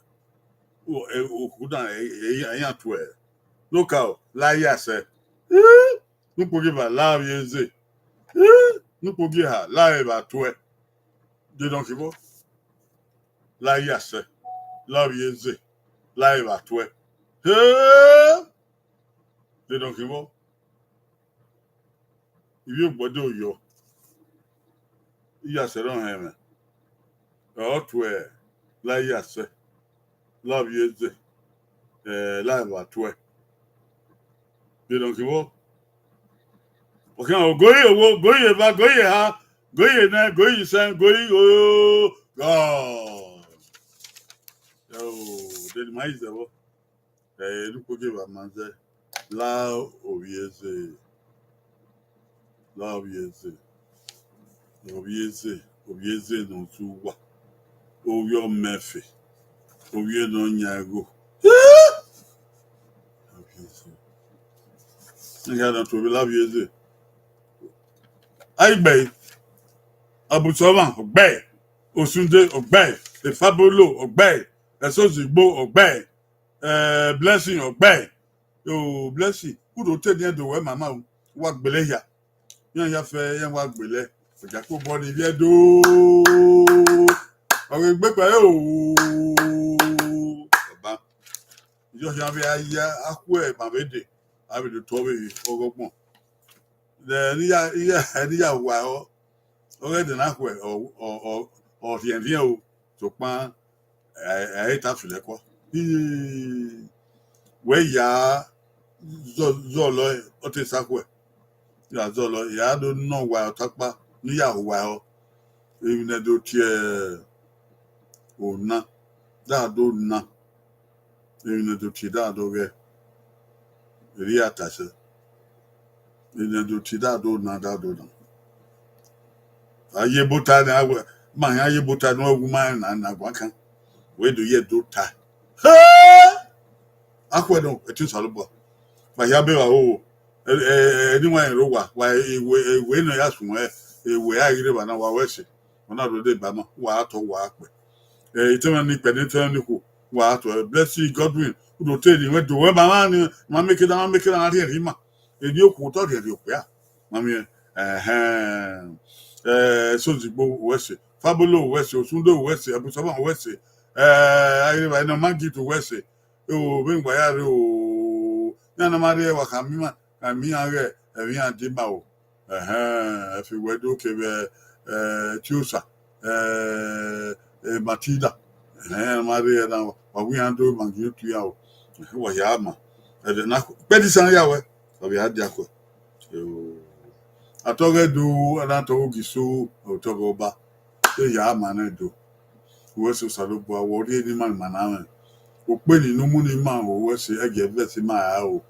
O, e, okhu na, e, e, e, iran tuẹ. Nokaro, la ya sẹ. Eh, ne ukpogieva la ovbi eze. Eh, ne ukpogieva la evba tuẹ. Dedọnkhiọvbọ, la iyasẹ, la ovbi eze, la evba tuẹ. Eh, dedọnkhiọvbọ, ivbi ogbẹdẹ oyọ, iyasẹ ne ọ họn ẹmwẹ, ọ tuẹ, la iyasẹ, la ovbi eze, eh, la evba tuẹ. Dedọnkhiọvbọ, ọ khian, ogoyi owo, ogoyi eva, ogoyi eha, ogoyi enẹ, ogoyi isẹn, ogoyi igho. God. Oh, de ma i zẹ vbọ? Eh, ne ukpogieva ma zẹ, la ovbi eze, la ovbi eze, ovbi eze, ovbi eze ne ọ zu uwa, ovbi ọmẹfe, ovbi ne ọ yan igho. Ovbi eze. Iran na tuẹ vbe la ovbi eze. Aigbe, Abusọmwa, ọ gbe. Osunde, ọ gbe. Efabolo, ọ gbe. Ẹsozigbo, ọ gbe. Eh, Blessing, ọ gbe. O, Blessing, u do te eni Ẹdo wẹ mama o, wa gbele hia. Iran ya fẹ, iran wa gbele. Ọgiakobọ ni ivbi Ẹdo. Ọ ghe gbe kpẹre o. Baba. Iyọ khian vbe a ya akhuẹ ma vbe dee, a vbe do tuẹ vbe ọghọgbọn. Ẹ, ne I ya, I ya, ne I ya wa ọ, ọghe ẹdẹ na khuẹ, ọ, ọ, ọ, ọ rhiẹnrhiẹn o, sokpan, ẹ, ẹ i ta filẹ kua. Ii, wẹ ya zọ-, zọlọ, ọ te sa khuẹ. Ya zọlọ, ya do nọ wa ọtakpa, ne I ya ho wa ọ. Emwi ne do tie ona, da do na. Emwi ne do tie da do ghẹ. Erriọ a ta sẹ. Emwi ne do tie da do na, da do na. A ye bota ne a wẹ, ma hia ye bota ne ọ wu ma na, na guan kan. Wẹ do ye do ta. He! Akhuẹ nọ, ẹtin Osanobua. Wa hia be wa ho. Ẹ, ẹ, ẹ, ne wa rẹn rre owa, wa ewe, ewe ne ọ ya suẹn, ewe a ghi rre evba na, wa wẹ ẹse. Ọ na rhie odẹ ba ma, wa tọ, wa kpẹ. Ẹ, etẹmwẹ ni kpẹ ne etẹmwẹ ni khuo, wa tọ. Blessing Godwin, u do te eni wẹ do wẹ ma, ma ni, ma make na, ma make na rhiẹnrhiẹn ima. Eni okhuo otọ rhiẹnrhiẹn okpia. Ma miẹn, ẹhẹn. Ẹ, Ẹsozigbo, wẹ ẹse. Fabolo, wẹ ẹse. Osundo, wẹ ẹse. Abusọmwa, wẹ ẹse. Ẹ, a ghi rre evba, Enomagift, wẹ ẹse. O, vbene wa ya rre o, iran na ma rrie, wa khama ima, khama iran ghẹ, ẹmwẹ iran dima o. Ẹhẹn, Ẹfe Wẹdo kevbe, eh, Tiosa, eh, eh, Matilda. Ẹhẹn, iran ma rrie na, wa wẹ iran do ma gie otu iran o. Ẹhẹn, wa ya ma. Ẹdẹ na, kpẹdẹ isan ya wẹ, wa vbe a dia khuẹ. Atọghẹ do, a na tọghe Ogisu, otọghẹ Ọba. Te ya ma nẹ do. Wẹ ẹse Osanobua, wẹ ọ rhie ne ima ni ma na mwẹ. Okpeni ne u mu ne ima ho, wẹ ẹse, ẹgiẹ ẹvẹse ima ra ro.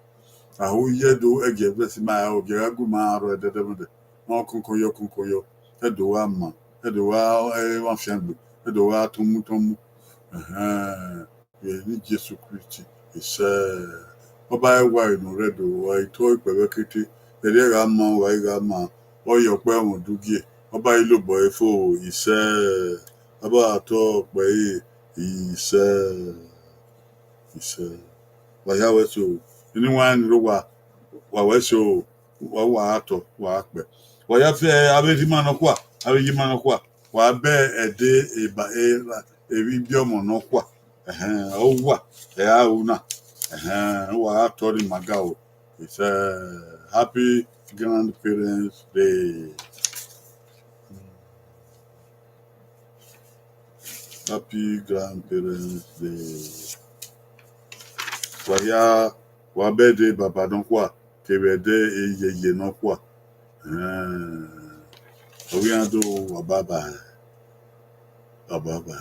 Aho ye do, ẹgiẹ ẹvẹse ima ra ro, gie a gu ima rrọọ ẹdẹdẹmwẹdẹ. Ma kọnkọyọ kọnkọyọ, Ẹdo gha ma, Ẹdo gha, eh, emwa fiangbe, Ẹdo gha tọnmu tọnmu. Ẹhẹn. Vbe eni Jesu Kristi, isẹ. Ọba ẹwae ne ọ rre Ẹdo, ọ i tọ ikpẹvbẹ kete, ẹrriẹ gha ma, ọ gha i gha ma, ọ ye ọkpẹ ẹmwẹ udugie, ọba i lobọ ẹre fo, isẹ. Ọba tọ ọkpẹ ẹre, isẹ. Isẹ. Wa ya wẹ ẹse o. Eni wa ni rre owa, wa wẹ ẹse o. Wa, wa tọ, wa kpẹ. Wa ya fe avbe rhie ima nọkhua, avbe ye ima nọkhua. Wa bẹ ẹdẹ eba, era, evbibiẹ ọmọ nọkhua. Ẹhẹn, ọ wa, ẹ a ru na. Ẹhẹn, wa gha tọ ni ma ga o. It's, uh, happy Grandparents Day. Happy Grandparents Day. Wa ya, wa bẹ ẹdẹ baba nọkhua, kevbe ẹdẹ iyeye nọkhua. Ẹhẹn. Ọ ghi iran do wa baba. Wa baba.